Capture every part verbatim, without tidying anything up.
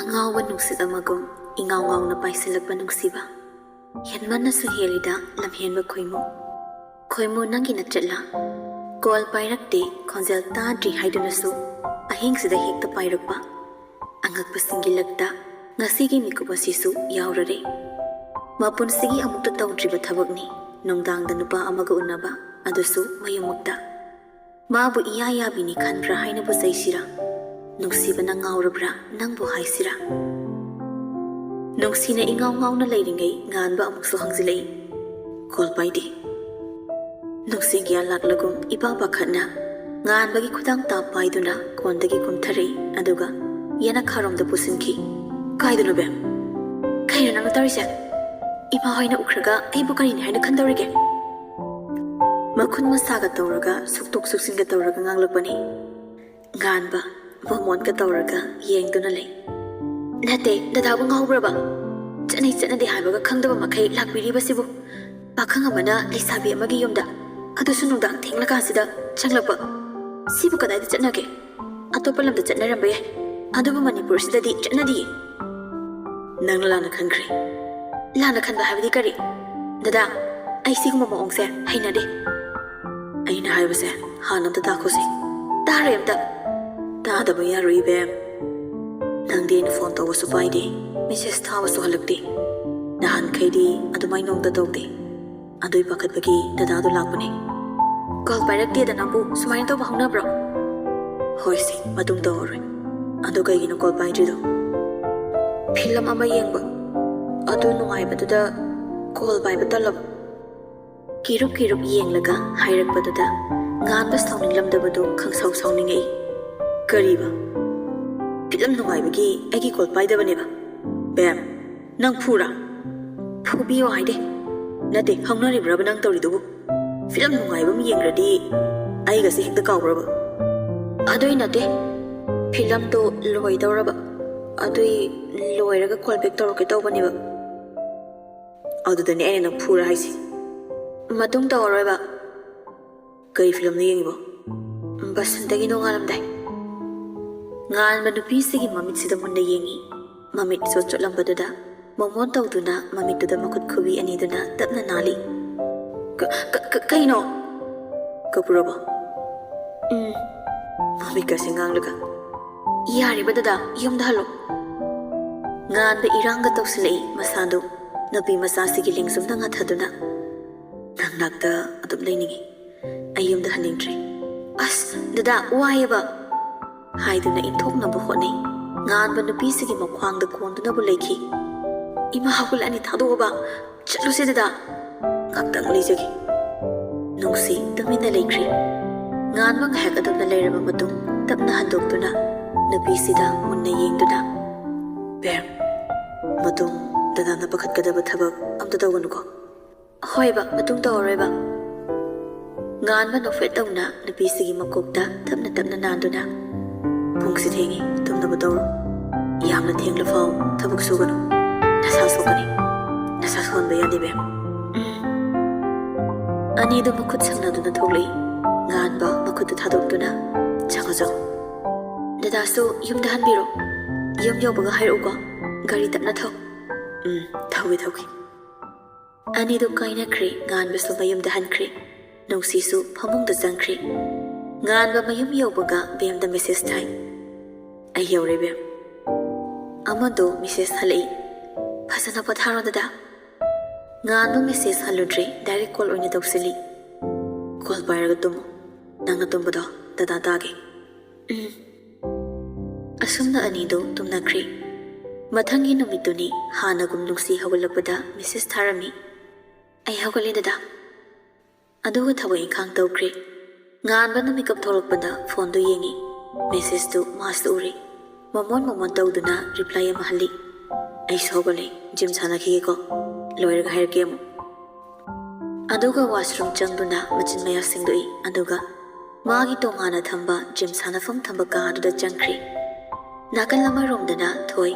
ꯉꯥꯎꯕ ꯅꯨꯡꯁꯤꯠ ꯑꯃꯒꯨꯝ ꯏꯉꯥꯎ ꯉꯥꯎꯅ ꯄꯥꯏꯁꯤꯜꯂꯛꯄ ꯅꯨꯡꯁꯤꯕ꯫ ꯍꯦꯟꯃꯟꯅꯁꯨ ꯍꯦꯜꯂꯤꯗ ꯂꯝꯍꯦꯟꯕ ꯈꯣꯏꯃꯨ꯫ ꯈꯣꯏꯃꯨ ꯅꯪꯒꯤ ꯅꯠꯇ꯭ꯔꯠꯂꯥ? ꯀꯣꯜ ꯄꯥꯏꯔꯛꯇꯦ, ꯈꯣꯟꯖꯦꯜ ꯇꯥꯗ꯭ꯔꯤ ꯍꯥꯏꯗꯨꯅꯁꯨ ꯑꯍꯤꯡꯁꯤꯗ ꯍꯦꯛꯇ ꯄꯥꯏꯔꯛꯄ꯫ ꯑꯉꯛꯄꯁꯤꯡꯒꯤ ꯂꯛꯇ ꯉꯁꯤꯒꯤ ꯃꯤꯀꯨꯞ ꯑꯁꯤꯁꯨ ꯌꯥꯎꯔꯔꯦ꯫ ꯃꯄꯨꯟꯁꯤꯒꯤ ꯑꯃꯨꯛꯇ ꯇꯧꯗ꯭ꯔꯤꯕ ꯊꯕꯛꯅꯤ ꯅꯨꯡꯗꯥꯡꯗ ꯅꯨꯄꯥ ꯑꯃꯒ ꯎꯅꯕ, ꯑꯗꯨꯁꯨ ꯃꯌꯨꯝꯃꯛꯇ꯫ ꯃꯥꯕꯨ ꯏꯌꯥ ꯌꯥꯕꯤꯅꯤ ꯈꯟꯕ꯭ꯔꯥ ꯍꯥꯏꯅꯕꯨ ꯆꯩꯁꯤꯔꯥ? ꯅꯨꯡꯁꯤꯕꯅ ꯉꯥꯎꯔꯕ꯭ꯔꯥ ꯅꯪꯕꯨ ꯍꯥꯏꯁꯤꯔꯥ? ꯅꯨꯡꯁꯤꯅ ꯏꯉꯥꯎ ꯉꯥꯎꯅ ꯂꯩꯔꯤꯉꯩ ꯉꯥꯟꯕ ꯑꯃꯨꯛꯁꯨ ꯍꯪꯖꯤꯜꯂꯛꯏ꯫ ꯀꯣꯜ ꯄꯥꯏꯗꯦ꯫ ꯅꯨꯡꯁꯤ ꯒ꯭ꯌꯥꯟ ꯂꯥꯛꯂꯒꯨꯝ ꯏꯄꯥ ꯄꯥꯈꯠꯅ ꯉꯥꯟꯕꯒꯤ ꯈꯨꯗꯥꯡ ꯇꯥꯞ ꯄꯥꯏꯗꯨꯅ ꯀꯣꯟꯗꯒꯤ ꯀꯨꯝꯊꯔꯛꯏ, ꯑꯗꯨꯒ ꯌꯦꯅꯈꯥꯔꯣꯝꯗ ꯄꯨꯁꯤꯟꯈꯤ꯫ ꯀꯥꯏꯗꯅꯣ ꯕꯦꯝ? ꯀꯩꯅꯣ ꯅꯪꯅ ꯇꯧꯔꯤꯁꯦ? ꯏꯃꯥ ꯍꯣꯏꯅ ꯎꯈ꯭ꯔꯒ ꯑꯩꯕꯨ ꯀꯔꯤꯅꯤ ꯍꯥꯏꯅ ꯈꯟꯗꯧꯔꯤꯒꯦ? ꯃꯈꯨꯟ ꯃꯁꯥꯒ ꯇꯧꯔꯒ ꯁꯨꯛꯇꯣꯛ ꯁꯨꯛꯆꯤꯟꯒ ꯇꯧꯔꯒ ꯉꯥꯡꯂꯛꯄꯅꯤ꯫ ꯉꯥꯟꯕ ꯃꯣꯃꯣꯟꯒ ꯇꯧꯔꯒ ꯌꯦꯡꯗꯨꯅ ꯂꯩ꯫ ꯅꯠꯇꯦ, ꯗꯗꯥꯕꯨ ꯉꯥꯎꯕ꯭ꯔꯕ? ꯆꯠꯅꯩ ꯆꯠꯅꯗꯦ ꯍꯥꯏꯕꯒ ꯈꯪꯗꯕ ꯃꯈꯩ ꯂꯥꯛꯄꯤꯔꯤꯕꯁꯤꯕꯨ? ꯄꯥꯈꯪ ꯑꯃꯅ ꯂꯩꯁꯥꯕꯤ ꯑꯃꯒꯤ ꯌꯨꯝꯗ, ꯑꯗꯨꯁꯨ ꯅꯨꯡꯗꯥꯡ ꯊꯦꯡꯂꯀꯥꯟꯁꯤꯗ ꯆꯪꯂꯛꯄ꯫ ꯁꯤꯕꯨ ꯀꯗꯥꯏꯗ ꯆꯠꯅꯒꯦ? ꯑꯇꯣꯞꯄ ꯂꯝꯗ ꯆꯠꯅꯔꯝꯕ ꯌꯥꯏ, ꯑꯗꯨꯕꯨ ꯃꯅꯤꯄꯨꯔꯁꯤꯗꯗꯤ ꯆꯠꯅꯗꯤꯌꯦ꯫ ꯅꯪꯅ ꯂꯥꯟꯅ ꯈꯟꯈ꯭ꯔꯦ꯫ ꯂꯥꯟꯅ ꯈꯟꯕ ꯍꯥꯏꯕꯗꯤ ꯀꯔꯤ? ꯗꯗꯥ, ꯑꯩ ꯁꯤꯒꯨꯝꯕ ꯃꯑꯣꯡꯁꯦ ꯍꯩꯅꯗꯦ꯫ ꯑꯩꯅ ꯍꯥꯏꯕꯁꯦ ꯍꯥꯟꯅ ꯑꯝꯇ ꯇꯥꯈꯣꯁꯦ꯫ ꯇꯥꯔꯣꯏ ꯑꯝꯇ꯫ ꯇꯥꯗꯕ ꯌꯥꯔꯣꯏ ꯏꯕꯦꯝ꯫ ꯅꯪꯗꯤ ꯑꯩꯅ ꯐꯣꯟ ꯇꯧꯕꯁꯨ ꯄꯥꯏꯗꯦ, ꯃꯦꯁꯦꯖ ꯊꯥꯕꯁꯨ ꯍꯜꯂꯛꯇꯦ꯫ ꯅꯍꯥꯟꯈꯩꯗꯤ ꯑꯗꯨꯃꯥꯏ ꯅꯣꯡꯇ ꯇꯧꯗꯦ꯫ ꯑꯗꯨꯏ ꯄꯥꯈꯠꯄꯒꯤ ꯗꯗꯥꯗꯣ ꯂꯥꯛꯄꯅꯦ꯫ ꯀꯣꯜ ꯄꯥꯏꯔꯛꯇꯦꯗ ꯅꯪꯕꯨ ꯁꯨꯃꯥꯏꯅ ꯇꯧꯕ ꯍꯧꯅꯕ꯭ꯔꯣ? ꯍꯣꯏꯁꯦ, ꯃꯇꯨꯡ ꯇꯧꯔꯔꯣꯏ꯫ ꯑꯗꯣ ꯀꯩꯒꯤꯅꯣ ꯀꯣꯜ ꯄꯥꯏꯗ꯭ꯔꯤꯗꯣ? ꯐꯤꯂꯝ ꯑꯃ ꯌꯦꯡꯕ꯫ ꯑꯗꯨ ꯅꯨꯡꯉꯥꯏꯕꯗꯨꯗ ꯀꯣꯜ ꯄꯥꯏꯕ ꯇꯜꯂꯕ꯫ ꯀꯤꯔꯨꯞ ꯀꯤꯔꯨꯞ ꯌꯦꯡꯂꯒ ꯍꯥꯏꯔꯛꯄꯗꯨꯗ ꯉꯥꯟꯕ ꯁꯥꯎꯅꯤꯡꯂꯝꯗꯕꯗꯨ ꯈꯪꯁꯥꯎ ꯁꯥꯎꯅꯤꯡꯉꯛꯏ꯫ ꯀꯔꯤꯕ? ꯐꯤꯂꯝ ꯅꯨꯡꯉꯥꯏꯕꯒꯤ ꯑꯩꯒꯤ ꯀꯣꯜ ꯄꯥꯏꯗꯕꯅꯦꯕ? ꯕꯦꯝ, ꯅꯪ ꯐꯨꯔꯥ? ꯐꯨꯕꯤꯌꯣ ꯍꯥꯏꯗꯦ꯫ ꯅꯠꯇꯦ, ꯍꯧꯅꯔꯤꯕ꯭ꯔꯕ ꯅꯪ ꯇꯧꯔꯤꯗꯨꯕꯨ? ꯐꯤꯂꯝ ꯅꯨꯡꯉꯥꯏꯕ ꯑꯃ ꯌꯦꯡꯈ꯭ꯔꯗꯤ ꯑꯩꯒꯁꯦ ꯍꯦꯛꯇ ꯀꯥꯎꯕ꯭ꯔꯕ? ꯑꯗꯨꯏ ꯅꯠꯇꯦ, ꯐꯤꯂꯝꯗꯣ ꯂꯣꯏꯗꯧꯔꯕ, ꯑꯗꯨꯏ ꯂꯣꯏꯔꯒ ꯀꯣꯜ ꯕꯦꯛ ꯇꯧꯔꯛꯀꯦ ꯇꯧꯕꯅꯦꯕ꯫ ꯑꯗꯨꯗꯅꯦ ꯑꯩꯅ ꯅꯪ ꯐꯨꯔ ꯍꯥꯏꯁꯦ꯫ ꯃꯇꯨꯡ ꯇꯧꯔꯔꯣꯏꯕ꯫ ꯀꯔꯤ ꯐꯤꯂꯝꯅꯣ ꯌꯦꯡꯉꯤꯕꯣ? ꯕꯁꯟꯇꯒꯤ ꯅꯣꯡꯉꯥꯜꯂꯝꯗꯥꯏ꯫ ꯉꯥꯟꯕ ꯅꯨꯄꯤꯁꯤꯒꯤ ꯃꯃꯤꯠꯁꯤꯗ ꯃꯨꯟꯅ ꯌꯦꯡꯉꯤ꯫ ꯃꯃꯤꯠ ꯆꯣꯠ ꯆꯣꯠꯂꯝꯕꯗꯨꯗ ꯃꯣꯃꯣꯟ ꯇꯧꯗꯨꯅ ꯃꯃꯤꯠꯇꯨꯗ ꯃꯈꯨꯠ ꯈꯨꯕꯤ ꯑꯅꯤꯗꯨꯅ ꯇꯞꯅ ꯅꯥꯜꯂꯤ꯫ "ꯀ-, ꯀ-, ꯀ-, ꯀꯩꯅꯣ?" "ꯀꯄꯨꯔꯕꯣ?" "ꯎꯝ꯫" ꯃꯃꯤꯠꯀꯁꯦ ꯉꯥꯡꯂꯒ, "ꯌꯥꯔꯦꯕ ꯗꯗꯥ, ꯌꯨꯝꯗ ꯍꯜꯂꯣ꯫" ꯉꯥꯟꯕ ꯏꯔꯥꯡꯒ ꯇꯧꯁꯤꯜꯂꯛꯏ ꯃꯁꯥꯗꯨ ꯅꯨꯄꯤ ꯃꯆꯥꯁꯤꯒꯤ ꯂꯦꯡꯖꯨꯝꯗ ꯉꯥꯊꯗꯨꯅ, "ꯅꯪ ꯅꯥꯛꯇ ꯑꯗꯨꯝ ꯂꯩꯅꯤꯡꯉꯤ꯫ ꯑꯩ ꯌꯨꯝꯗ ꯍꯟꯅꯤꯡꯗ꯭ꯔꯦ꯫" "ꯑꯁ ꯗꯗꯥ, ꯋꯥꯏꯌꯦꯕ꯫" ꯍꯥꯏꯗꯨꯅ ꯏꯟꯊꯣꯛꯅꯕ ꯍꯣꯠꯅꯩ꯫ ꯉꯥꯟꯕ ꯅꯨꯄꯤꯁꯤꯒꯤ ꯃꯈ꯭ꯋꯥꯡꯗ ꯀꯣꯟꯗꯨꯅꯕꯨ ꯂꯩꯈꯤ꯫ "ꯏꯃꯥ ꯍꯧꯒꯠꯂꯛꯑꯅꯤ, ꯊꯥꯗꯣꯛꯑꯣꯕ꯫ ꯆꯠꯂꯨꯁꯦ ꯗꯗꯥ꯫ ꯉꯥꯛꯇꯪ ꯂꯩꯖꯒꯦ꯫" ꯅꯨꯡꯁꯤ ꯇꯨꯃꯤꯟꯅ ꯂꯩꯈ꯭ꯔꯤ꯫ ꯉꯥꯟꯕ ꯉꯥꯏꯍꯥꯛ ꯑꯗꯨꯝꯅ ꯂꯩꯔꯕ ꯃꯇꯨꯡ ꯇꯞꯅ ꯍꯟꯗꯣꯛꯇꯨꯅ ꯅꯨꯄꯤꯁꯤꯗ ꯃꯨꯟꯅ ꯌꯦꯡꯗꯨꯅ, "ꯕꯦꯝ, ꯃꯇꯨꯡ ꯗꯗꯥꯅ ꯄꯥꯈꯠꯀꯗꯕ ꯊꯕꯛ ꯑꯝꯇ ꯇꯧꯒꯅꯨꯀꯣ꯫" "ꯍꯣꯏꯕ, ꯃꯇꯨꯡ ꯇꯧꯔꯔꯣꯏꯕ꯫" ꯉꯥꯟꯕ ꯅꯣꯛꯐꯦꯠ ꯇꯧꯅ ꯅꯨꯄꯤꯁꯤꯒꯤ ꯃꯀꯣꯛꯇ ꯇꯞꯅ ꯇꯞꯅ ꯅꯥꯟꯗꯨꯅ, "ꯄꯨꯡꯁꯤ ꯊꯦꯡꯉꯤ, ꯇꯨꯝꯅꯕ ꯇꯧꯔꯣ꯫ ꯌꯥꯝꯅ ꯊꯦꯡꯂꯐꯥꯎ ꯊꯕꯛ ꯁꯨꯒꯅꯨ꯫ ꯅꯁꯥ ꯁꯣꯛꯀꯅꯤ꯫ ꯅꯁꯥ ꯁꯣꯟꯕ ꯌꯥꯗꯦ, ꯕꯦꯝ꯫" "ꯎꯝ꯫" ꯑꯅꯤꯗꯨ ꯃꯈꯨꯠ ꯁꯝꯅꯗꯨꯅ ꯊꯣꯛꯂꯛꯏ꯫ ꯉꯥꯟꯕ ꯃꯈꯨꯠꯇꯨ ꯊꯥꯗꯣꯛꯇꯨꯅ, "ꯆꯪꯉꯣ, ꯆꯪꯉꯣ꯫ ꯗꯗꯥꯁꯨ ꯌꯨꯝꯗ ꯍꯟꯕꯤꯔꯣ꯫ ꯌꯨꯝ ꯌꯧꯕꯒ ꯍꯥꯏꯔꯛꯎꯀꯣ꯫ ꯒꯥꯔꯤ ꯇꯞꯅ ꯊꯧ꯫" "ꯎꯝ, ꯊꯧꯒꯦ, ꯊꯧꯒꯦ꯫" ꯑꯅꯤꯗꯨ ꯀꯥꯏꯅꯈ꯭ꯔꯦ꯫ ꯉꯥꯟꯕꯁꯨ ꯃꯌꯨꯝꯗ ꯍꯟꯈ꯭ꯔꯦ꯫ ꯅꯨꯡꯁꯤꯁꯨ ꯐꯃꯨꯡꯗ ꯆꯪꯈ꯭ꯔꯦ꯫ ꯉꯥꯟꯕ ꯃꯌꯨꯝ ꯌꯧꯕꯒ ꯕꯦꯝꯗ ꯃꯦꯁꯦꯖ ꯊꯥꯏ꯫ "ꯑꯩ ꯌꯧꯔꯦ, ꯕꯦꯝ꯫" ꯑꯃꯗꯣ ꯃꯦꯁꯦꯖ ꯍꯜꯂꯛꯏ꯫ "ꯐꯖꯅ ꯄꯣꯊꯥꯔꯣ ꯗꯗꯥ꯫" ꯉꯥꯟꯕ ꯃꯦꯁꯦꯖ ꯍꯜꯂꯨꯗ꯭ꯔꯦ, ꯗꯥꯏꯔꯦꯛ ꯀꯣꯜ ꯑꯣꯏꯅ ꯇꯧꯁꯤꯜꯂꯤ꯫ "ꯀꯣꯜ ꯄꯥꯏꯔꯒ ꯇꯨꯝꯃꯨ꯫ ꯅꯪꯅ ꯇꯨꯝꯕꯗꯣ ꯗꯗꯥ ꯇꯥꯒꯦ꯫" "ꯎꯝ꯫" ꯑꯁꯨꯝꯅ ꯑꯅꯤꯗꯣ ꯇꯨꯝꯅꯈ꯭ꯔꯦ꯫ ꯃꯊꯪꯒꯤ ꯅꯨꯃꯤꯠꯇꯨꯅꯤ ꯍꯥꯟꯅꯒꯨꯝ ꯅꯨꯡꯁꯤ ꯍꯧꯒꯠꯂꯛꯄꯗ ꯃꯦꯁꯦꯖ ꯊꯥꯔꯝꯃꯤ꯫ "ꯑꯩ ꯍꯧꯒꯠꯂꯦ ꯗꯗꯥ꯫" ꯑꯗꯨꯒ ꯊꯕꯛ ꯏꯪꯈꯥꯡ ꯇꯧꯈ꯭ꯔꯦ꯫ ꯉꯥꯟꯕꯅ ꯃꯤꯀꯞ ꯊꯣꯛꯂꯛꯄꯗ ꯐꯣꯟꯗꯨ ꯌꯦꯡꯉꯤ꯫ ꯃꯦꯁꯦꯖꯇꯨ ꯃꯥꯁꯇ ꯎꯔꯦ꯫ ꯃꯣꯃꯣꯟ ꯃꯣꯃꯣꯟ ꯇꯧꯗꯨꯅ ꯔꯤꯄ꯭ꯂꯥꯏ ꯑꯃ ꯍꯜꯂꯤ꯫ "ꯑꯩꯁꯨ ꯍꯧꯒꯠꯂꯦ, ꯖꯤꯝ ꯁꯥꯟꯅꯈꯤꯒꯦꯀꯣ꯫ ꯂꯣꯏꯔꯒ ꯍꯥꯏꯔꯛꯀꯦ ꯑꯃꯨꯛ꯫" ꯑꯗꯨꯒ ꯋꯥꯁꯔꯨꯝ ꯆꯪꯗꯨꯅ ꯃꯆꯤꯟ ꯃꯌꯥ ꯁꯦꯡꯗꯣꯛꯏ꯫ ꯑꯗꯨꯒ ꯃꯥꯒꯤ ꯇꯣꯉꯥꯟꯅ ꯊꯝꯕ ꯖꯤꯝ ꯁꯥꯟꯅꯐꯝ ꯊꯝꯕ ꯀꯥ ꯑꯗꯨꯗ ꯆꯪꯈ꯭ꯔꯦ꯫ ꯅꯥꯀꯜ ꯑꯃꯔꯣꯝꯗꯅ ꯊꯣꯏ,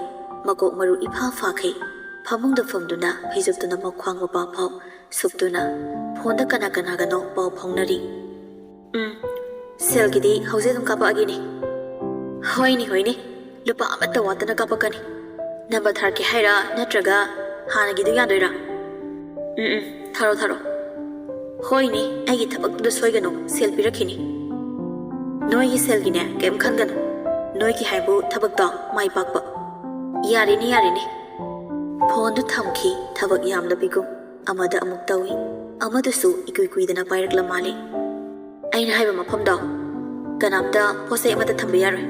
ꯃꯀꯣꯛ ꯃꯔꯨ ꯏꯐꯥ ꯐꯥꯈꯩ, ꯐꯃꯨꯡꯗ ꯐꯝꯗꯨꯅ ꯐꯩꯖꯨꯞꯇꯨꯅ ꯃꯈ꯭ꯋꯥꯡ ꯃꯄꯥ ꯐꯥꯎ ꯁꯨꯞꯇꯨꯅ ꯐꯣꯟꯗ ꯀꯅꯥ ꯀꯅꯥꯒꯅꯣ ꯄꯥꯎ ꯐꯥꯎꯅꯔꯤ꯫ "ꯎꯝ, ꯁꯦꯜꯒꯤꯗꯤ ꯍꯧꯖꯤꯛ ꯑꯗꯨꯝ ꯀꯥꯄꯛꯑꯒꯦꯅꯦ꯫" "ꯍꯣꯏꯅꯦ, ꯍꯣꯏꯅꯦ, ꯂꯨꯄꯥ ꯑꯃꯠꯇ ꯋꯥꯠꯇꯅ ꯀꯥꯄꯛꯀꯅꯤ꯫ ꯅꯝꯕꯔ ꯊꯥꯔꯛꯀꯦ ꯍꯥꯏꯔꯥ, ꯅꯠꯇ꯭ꯔꯒ ꯍꯥꯟꯅꯒꯤꯗꯨ ꯌꯥꯗꯣꯏꯔꯥ? ꯎꯝ, ꯎꯝ, ꯊꯥꯔꯣ, ꯊꯥꯔꯣ꯫ ꯍꯣꯏꯅꯦ, ꯑꯩꯒꯤ ꯊꯕꯛꯇꯨꯗ ꯁꯣꯏꯒꯅꯨ, ꯁꯦꯜ ꯄꯤꯔꯛꯈꯤꯅꯤ꯫ ꯅꯣꯏꯒꯤ ꯁꯦꯜꯒꯤꯅꯦ, ꯀꯩꯝ ꯈꯟꯒꯅꯨ꯫ ꯅꯣꯏꯒꯤ ꯍꯥꯏꯕꯨ ꯊꯕꯛꯇꯣ ꯃꯥꯏ ꯄꯥꯛꯄ꯫ ꯌꯥꯔꯦꯅꯦ, ꯌꯥꯔꯦꯅꯦ꯫ ꯐꯣꯟꯗꯨ ꯊꯝꯈꯤ, ꯊꯕꯛ ꯌꯥꯝꯂꯕꯤꯒꯨꯝ꯫ ꯑꯃꯗ ꯑꯃꯨꯛ ꯇꯧꯏ, ꯑꯃꯗꯨꯁꯨ ꯏꯀꯨꯏ ꯀꯨꯏꯗꯅ ꯄꯥꯏꯔꯛꯂ ꯃꯥꯜꯂꯦ꯫ ꯑꯩꯅ ꯍꯥꯏꯕ ꯃꯐꯝꯗꯣ ꯀꯅꯥꯝꯇ ꯄꯣꯠ ꯆꯩ ꯑꯃꯠꯇ ꯊꯝꯕ ꯌꯥꯔꯣꯏ꯫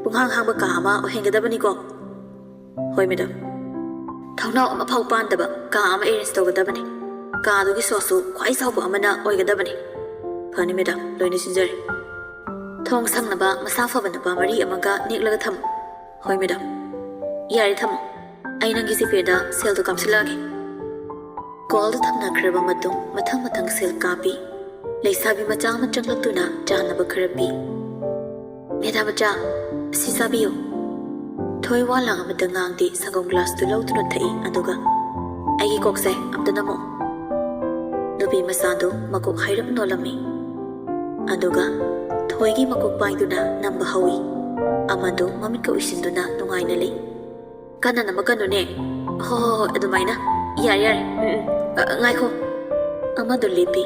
ꯄꯨꯡꯍꯥꯡ ꯍꯥꯡꯕ ꯀꯥ ꯑꯃ ꯑꯣꯏꯍꯟꯒꯗꯕꯅꯤꯀꯣ꯫ ꯍꯣꯏ ꯃꯦꯗꯥꯝ꯫ ꯊꯣꯡꯅꯥꯎ ꯑꯃꯐꯥꯎ ꯄꯥꯟꯗꯕ ꯀꯥ ꯑꯃ ꯑꯦꯔꯦꯟꯖ ꯇꯧꯒꯗꯕꯅꯤ꯫ ꯀꯥꯗꯨꯒꯤ ꯁꯣꯁꯨ ꯈ꯭ꯋꯥꯏ ꯆꯥꯎꯕ ꯑꯃꯅ ꯑꯣꯏꯒꯗꯕꯅꯤ꯫ ꯐꯅꯤ ꯃꯦꯗꯥꯝ, ꯂꯣꯏꯅ ꯁꯤꯟꯖꯔꯦ꯫ ꯊꯣꯡ ꯁꯪꯅꯕ ꯃꯁꯥ ꯐꯕ ꯅꯨꯄꯥ ꯃꯔꯤ ꯑꯃꯒ ꯅꯦꯛꯂꯒ ꯊꯝꯃꯨ꯫ ꯍꯣꯏ ꯃꯦꯗꯥꯝ꯫ ꯌꯥꯔꯦ, ꯊꯝꯃꯣ꯫ ꯑꯩ ꯅꯪꯒꯤ ꯖꯤꯄꯦꯗ ꯁꯦꯜꯗꯨ ꯀꯥꯞꯁꯤꯜꯂꯛꯑꯒꯦ꯫ ꯀꯣꯜꯗꯨ ꯊꯝꯅꯈ꯭ꯔꯕ ꯃꯇꯨꯡ ꯃꯊꯪ ꯃꯊꯪ ꯁꯦꯜ ꯀꯥꯞꯄꯤ꯫ ꯂꯩꯁꯥꯕꯤ ꯃꯆꯥ ꯑꯃ ꯆꯪꯂꯛꯇꯨꯅ ꯆꯥꯅꯕ ꯈꯔ ꯄꯤ꯫ "ꯃꯦꯗꯥꯝ ꯃꯆꯥ, ꯁꯤ ꯆꯥꯕꯤꯌꯨ꯫" ꯊꯣꯏ ꯋꯥ ꯂꯥꯡ ꯑꯃꯇ ꯉꯥꯡꯗꯦ, ꯁꯪꯒꯣꯝ ꯒ꯭ꯂꯥꯁꯇꯨ ꯂꯧꯗꯨꯅ ꯊꯛꯏ꯫ ꯑꯗꯨꯒ, "ꯑꯩꯒꯤ ꯀꯣꯛꯁꯦ ꯑꯝꯇ ꯅꯝꯃꯣ꯫" ꯅꯨꯄꯤ ꯃꯆꯥꯗꯨ ꯃꯀꯣꯛ ꯍꯥꯏꯔꯞ ꯅꯣꯜꯂꯝꯃꯤ꯫ ꯑꯗꯨꯒ ꯊꯣꯏꯒꯤ ꯃꯀꯣꯛ ꯄꯥꯏꯗꯨꯅ ꯅꯝꯕ ꯍꯧꯏ꯫ ꯑꯃꯗꯨ ꯃꯃꯤꯠꯀ ꯎꯏꯁꯤꯟꯗꯨꯅ ꯅꯨꯡꯉꯥꯏꯅ ꯂꯩ꯫ "ꯀꯟꯅ ꯅꯝꯃꯛꯀꯅꯨꯅꯦ꯫" "ꯍꯣ, ꯍꯣ, ꯍꯣꯏ, ꯑꯗꯨꯃꯥꯏꯅ꯫ ꯌꯥꯔꯦ, ꯌꯥꯔꯦ꯫ ꯎꯝ, ꯎꯝ꯫ ꯑ, ꯉꯥꯏꯈꯣ꯫" ꯑꯃꯗꯨ ꯂꯦꯞꯄꯤ꯫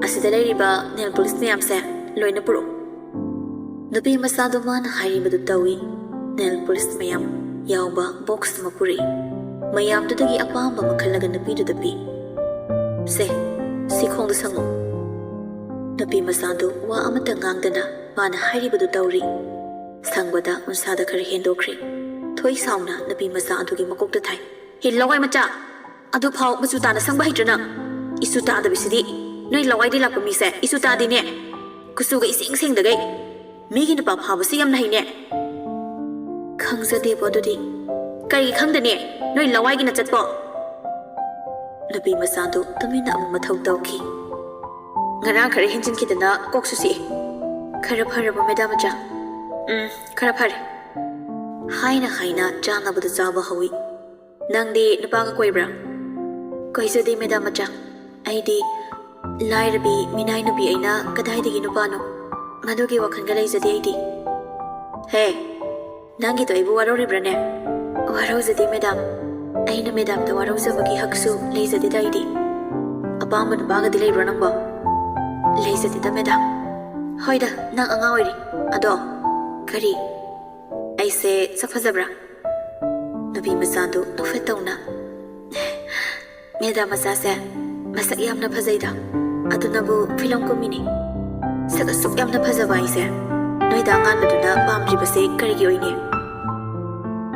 "ꯑꯁꯤꯗ ꯂꯩꯔꯤꯕ ꯅꯦꯜ ꯄꯣꯂꯤꯁ ꯃꯌꯥꯝꯁꯦ ꯂꯣꯏꯅ ꯄꯨꯔꯛꯎ꯫" ꯅꯨꯄꯤ ꯃꯆꯥꯗꯨ ꯃꯥꯅ ꯍꯥꯏꯔꯤꯕꯗꯨ ꯇꯧꯏ꯫ ꯅꯦꯜ ꯄꯣꯂꯤꯁ ꯃꯌꯥꯝ ꯌꯥꯎꯕ ꯕꯣꯛꯁ ꯑꯃ ꯄꯨꯔꯛꯏ꯫ ꯃꯌꯥꯝꯗꯨꯗꯒꯤ ꯑꯄꯥꯝꯕ ꯑꯃ ꯈꯜꯂꯒ ꯅꯨꯄꯤꯗꯨꯗ ꯄꯤ꯫ "ꯁꯦ, ꯁꯤ ꯈꯣꯡꯗ ꯁꯪꯉꯨ꯫" ꯅꯨꯄꯤ ꯃꯆꯥꯗꯨ ꯋꯥ ꯑꯃꯠꯇ ꯉꯥꯡꯗꯅ ꯃꯥꯅ ꯍꯥꯏꯔꯤꯕꯗꯨ ꯇꯧꯔꯤ꯫ ꯁꯪꯕꯗ ꯎꯟꯁꯥꯗ ꯈꯔ ꯍꯦꯟꯗꯣꯛꯈ꯭ꯔꯦ꯫ ꯊꯣꯏ ꯁꯥꯎꯅ ꯅꯨꯄꯤ ꯃꯆꯥ ꯑꯗꯨꯒꯤ ꯃꯀꯣꯛꯇ ꯊꯥꯏ꯫ "ꯍꯦ, ꯂꯋꯥꯏ ꯃꯆꯥ! ꯑꯗꯨꯐꯥꯎ ꯃꯆꯨ ꯇꯥꯅ ꯁꯪꯕ ꯍꯩꯇ꯭ꯔ ꯅꯪ? ꯏꯆꯨ ꯇꯥꯗꯕꯁꯤꯗꯤ! ꯅꯣꯏ ꯂꯋꯥꯏꯗꯩ ꯂꯥꯛꯄ ꯃꯤꯁꯦ ꯏꯆꯨ ꯇꯥꯗꯦꯅꯦ꯫ ꯀꯨꯆꯨꯒ ꯏꯁꯦꯡ ꯁꯦꯡꯗꯒꯩ꯫ ꯃꯤꯒꯤ ꯅꯨꯄꯥ ꯐꯥꯕꯁꯤ ꯌꯥꯝꯅ ꯍꯩꯅꯦ꯫" "ꯈꯪꯖꯗꯦꯕꯣ ꯑꯗꯨꯗꯤ꯫ ꯀꯔꯤꯒꯤ ꯈꯪꯗꯅꯤ? ꯅꯣꯏ ꯂꯋꯥꯏꯒꯤ ꯅꯆꯠꯄꯣ?" ꯅꯨꯄꯤ ꯃꯆꯥꯗꯨ ꯇꯨꯃꯤꯟꯅ ꯑꯃꯨꯛ ꯃꯊꯧ ꯇꯧꯈꯤ꯫ "ꯉꯔꯥꯡ ꯈꯔ ꯍꯦꯟꯖꯤꯟꯈꯤꯗꯅ ꯀꯣꯛꯁꯨ ꯆꯤꯛꯏ꯫ ꯈꯔ ꯐꯔꯕꯣ, ꯃꯦꯗꯥꯝ ꯃꯆꯥ?" "ꯎꯝ, ꯈꯔ ꯐꯔꯦ꯫" ꯍꯥꯏꯅ ꯍꯥꯏꯅ ꯆꯥꯅꯕꯗꯨ ꯆꯥꯕ ꯍꯧꯏ꯫ "ꯅꯪꯗꯤ ꯅꯨꯄꯥꯒ ꯀꯣꯏꯕ꯭ꯔꯥ?" "ꯀꯣꯏꯖꯗꯦ, ꯃꯦꯗꯥꯝ ꯃꯆꯥ꯫ ꯑꯩꯗꯤ ꯂꯥꯏꯔꯕꯤ ꯃꯤꯅꯥꯏ ꯅꯨꯄꯤ ꯑꯩꯅ ꯀꯗꯥꯏꯗꯒꯤ ꯅꯨꯄꯥꯅꯣ? ꯃꯗꯨꯒꯤ ꯋꯥꯈꯜꯒ ꯂꯩꯖꯗꯦ ꯑꯩꯗꯤ꯫" "ꯍꯦ, ꯅꯪꯒꯤꯗꯣ ꯑꯩꯕꯨ ꯋꯥꯔꯧꯔꯤꯕ꯭ꯔꯥꯅꯦ? ꯋꯥꯔꯧꯖꯗꯦ ꯃꯦꯗꯥꯝ꯫ ꯑꯩꯅ ꯃꯦꯗꯥꯝꯗ ꯋꯥꯔꯧꯖꯕꯒꯤ ꯍꯛꯁꯨ ꯂꯩꯖꯗꯦꯗ ꯑꯩꯗꯤ꯫ ꯑꯄꯥꯝꯕ ꯅꯨꯄꯥꯒꯗꯤ ꯂꯩꯕ꯭ꯔꯣ ꯅꯪꯕꯣ? ꯂꯩꯖꯗꯦꯗ ꯃꯦꯗꯥꯝ꯫ ꯍꯣꯏꯗ, ꯅꯪ ꯑꯉꯥꯡ ꯑꯣꯏꯔꯤ꯫ ꯑꯗꯣ, ꯀꯔꯤ? ꯑꯩꯁꯦ ꯁꯛ ꯐꯖꯕ꯭ꯔꯥ? ꯅꯨꯄꯤ ꯃꯆꯥꯗꯨ ꯅꯣꯛꯐꯦꯠ ꯇꯧꯅ, "ꯃꯦꯗꯥꯝ ꯃꯆꯥꯁꯦ ꯃꯁꯛ ꯌꯥꯝꯅ ꯐꯖꯩꯗ꯫ ꯑꯗꯨꯅꯕꯨ ꯐꯤꯂꯝ ꯀꯨꯝꯃꯤꯅꯤ꯫ ꯁꯛ ꯑꯁꯨꯛ ꯌꯥꯝꯅ ꯐꯖꯕ ꯑꯩꯁꯦ ꯅꯣꯏꯗ ꯑꯉꯥꯟꯕꯗꯨꯅ ꯄꯥꯝꯗ꯭ꯔꯤꯕꯁꯦ ꯀꯔꯤꯒꯤ ꯑꯣꯏꯅꯤ?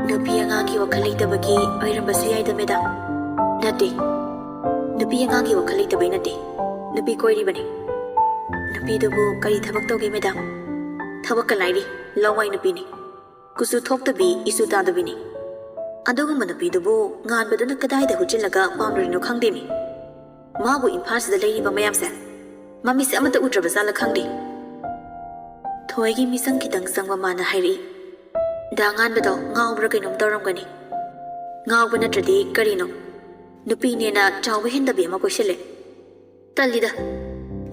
ꯅꯨꯄꯤ ꯑꯉꯥꯡꯒꯤ ꯋꯥꯈꯜ ꯂꯩꯇꯕꯒꯤ ꯑꯣꯏꯔꯝꯕꯁꯨ ꯌꯥꯏꯗ ꯃꯦꯗꯥꯝ꯫ ꯅꯠꯇꯦ, ꯅꯨꯄꯤ ꯑꯉꯥꯡꯒꯤ ꯋꯥꯈꯜ ꯂꯩꯇꯕꯩ ꯅꯠꯇꯦ꯫ ꯅꯨꯄꯤ ꯀꯣꯏꯔꯤꯕꯅꯤ꯫ ꯅꯨꯄꯤꯗꯨꯕꯨ ꯀꯔꯤ ꯊꯕꯛ ꯇꯧꯒꯦ ꯃꯦꯗꯥꯝ? ꯊꯕꯛꯀ ꯂꯥꯏꯔꯤ, ꯂꯋꯥꯏ ꯅꯨꯄꯤꯅꯤ꯫ ꯀꯨꯆꯨ ꯊꯣꯛꯇꯕꯤ, ꯏꯆꯨ ꯇꯥꯗꯕꯤꯅꯤ꯫ ꯑꯗꯨꯒꯨꯝꯕ ꯅꯨꯄꯤꯗꯨꯕꯨ ꯉꯥꯟꯕꯗꯨꯅ ꯀꯗꯥꯏꯗ ꯍꯨꯠꯆꯤꯜꯂꯒ ꯄꯥꯝꯂꯨꯔꯤꯅꯣ ꯈꯪꯗꯦꯅꯦ꯫ ꯃꯥꯕꯨ ꯏꯝꯐꯥꯜꯁꯤꯗ ꯂꯩꯔꯤꯕ ꯃꯌꯥꯝꯁꯦ ꯃꯃꯤꯠꯁꯦ ꯑꯃꯠꯇ ꯎꯗ꯭ꯔꯕ ꯖꯥꯠꯂ ꯈꯪꯗꯦ꯫ ꯊꯣꯏꯒꯤ ꯃꯤꯆꯪ ꯈꯤꯇꯪ ꯆꯪꯕ ꯃꯥꯅ ꯍꯥꯏꯔꯛꯏ, "ꯗꯥ ꯉꯥꯟꯕꯗꯣ ꯉꯥꯎꯕ꯭ꯔꯥ ꯀꯩꯅꯣꯝ ꯇꯧꯔꯝꯒꯅꯤ꯫ ꯉꯥꯎꯕ ꯅꯠꯇ꯭ꯔꯗꯤ ꯀꯔꯤꯅꯣ? ꯅꯨꯄꯤꯅꯦꯅ ꯆꯥꯎꯕ ꯍꯦꯟꯗꯕꯤ ꯑꯃ ꯀꯣꯏꯁꯤꯜꯂꯦ꯫ ꯇꯜꯂꯤꯗ꯫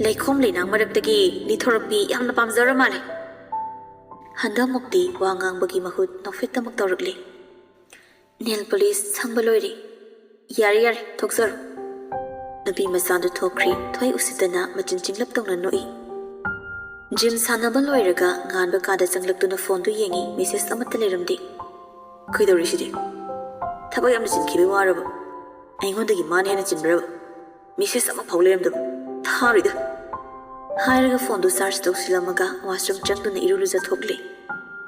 ꯂꯩꯈꯣꯝ ꯂꯩꯅꯥꯡ ꯃꯔꯛꯇꯒꯤ ꯂꯤꯊꯣꯔꯛꯄꯤ ꯌꯥꯝꯅ ꯄꯥꯝꯖꯔ ꯃꯥꯜꯂꯦ꯫" ꯍꯟꯗꯛꯃꯨꯛꯇꯤ ꯋꯥ ꯉꯥꯡꯕꯒꯤ ꯃꯍꯨꯠ ꯅꯣꯛꯐꯦꯠꯇꯃꯛ ꯇꯧꯔꯛꯂꯦ꯫ "ꯅꯦꯜ ꯄꯣꯂꯤꯁ ꯁꯪꯕ ꯂꯣꯏꯔꯦ꯫ ꯌꯥꯔꯦ, ꯌꯥꯔꯦ, ꯊꯣꯛꯆꯔꯣ꯫" ꯅꯨꯄꯤ ꯃꯆꯥꯗꯨ ꯊꯣꯛꯈ꯭ꯔꯦ꯫ ꯊꯣꯏ ꯎꯁꯤꯠꯇꯅ ꯃꯆꯤꯟ ꯆꯤꯡꯂꯞ ꯇꯧꯅ ꯅꯣꯛꯏ꯫ ꯖꯤꯝ ꯁꯥꯟꯅꯕ ꯂꯣꯏꯔꯒ ꯉꯥꯟꯕ ꯀꯥꯗ ꯆꯪꯂꯛꯇꯨꯅ ꯐꯣꯟꯗꯨ ꯌꯦꯡꯉꯤ꯫ ꯃꯦꯁꯦꯖ ꯑꯃꯠꯇ ꯂꯩꯔꯝꯗꯦ꯫ "ꯀꯩꯗꯧꯔꯤꯁꯤꯗꯤ? ꯊꯕꯛ ꯌꯥꯝꯅ ꯆꯤꯟꯈꯤꯕꯩ ꯋꯥꯔꯕ? ꯑꯩꯉꯣꯟꯗꯒꯤ ꯃꯥꯅ ꯍꯦꯟꯅ ꯆꯤꯟꯕ꯭ꯔꯕ? ꯃꯦꯁꯦꯖ ꯑꯃꯐꯥꯎ ꯂꯩꯔꯝꯗꯕ꯫ ꯊꯥꯔꯣꯏꯗ꯫" ꯍꯥꯏꯔꯒ ꯐꯣꯟꯗꯨ ꯆꯥꯔꯖ ꯇꯧꯁꯤꯜꯂꯝꯃꯒ ꯋꯥꯁꯔꯨꯝ ꯆꯪꯗꯨꯅ ꯏꯔꯨ ꯂꯨꯖꯊꯣꯛꯂꯦ꯫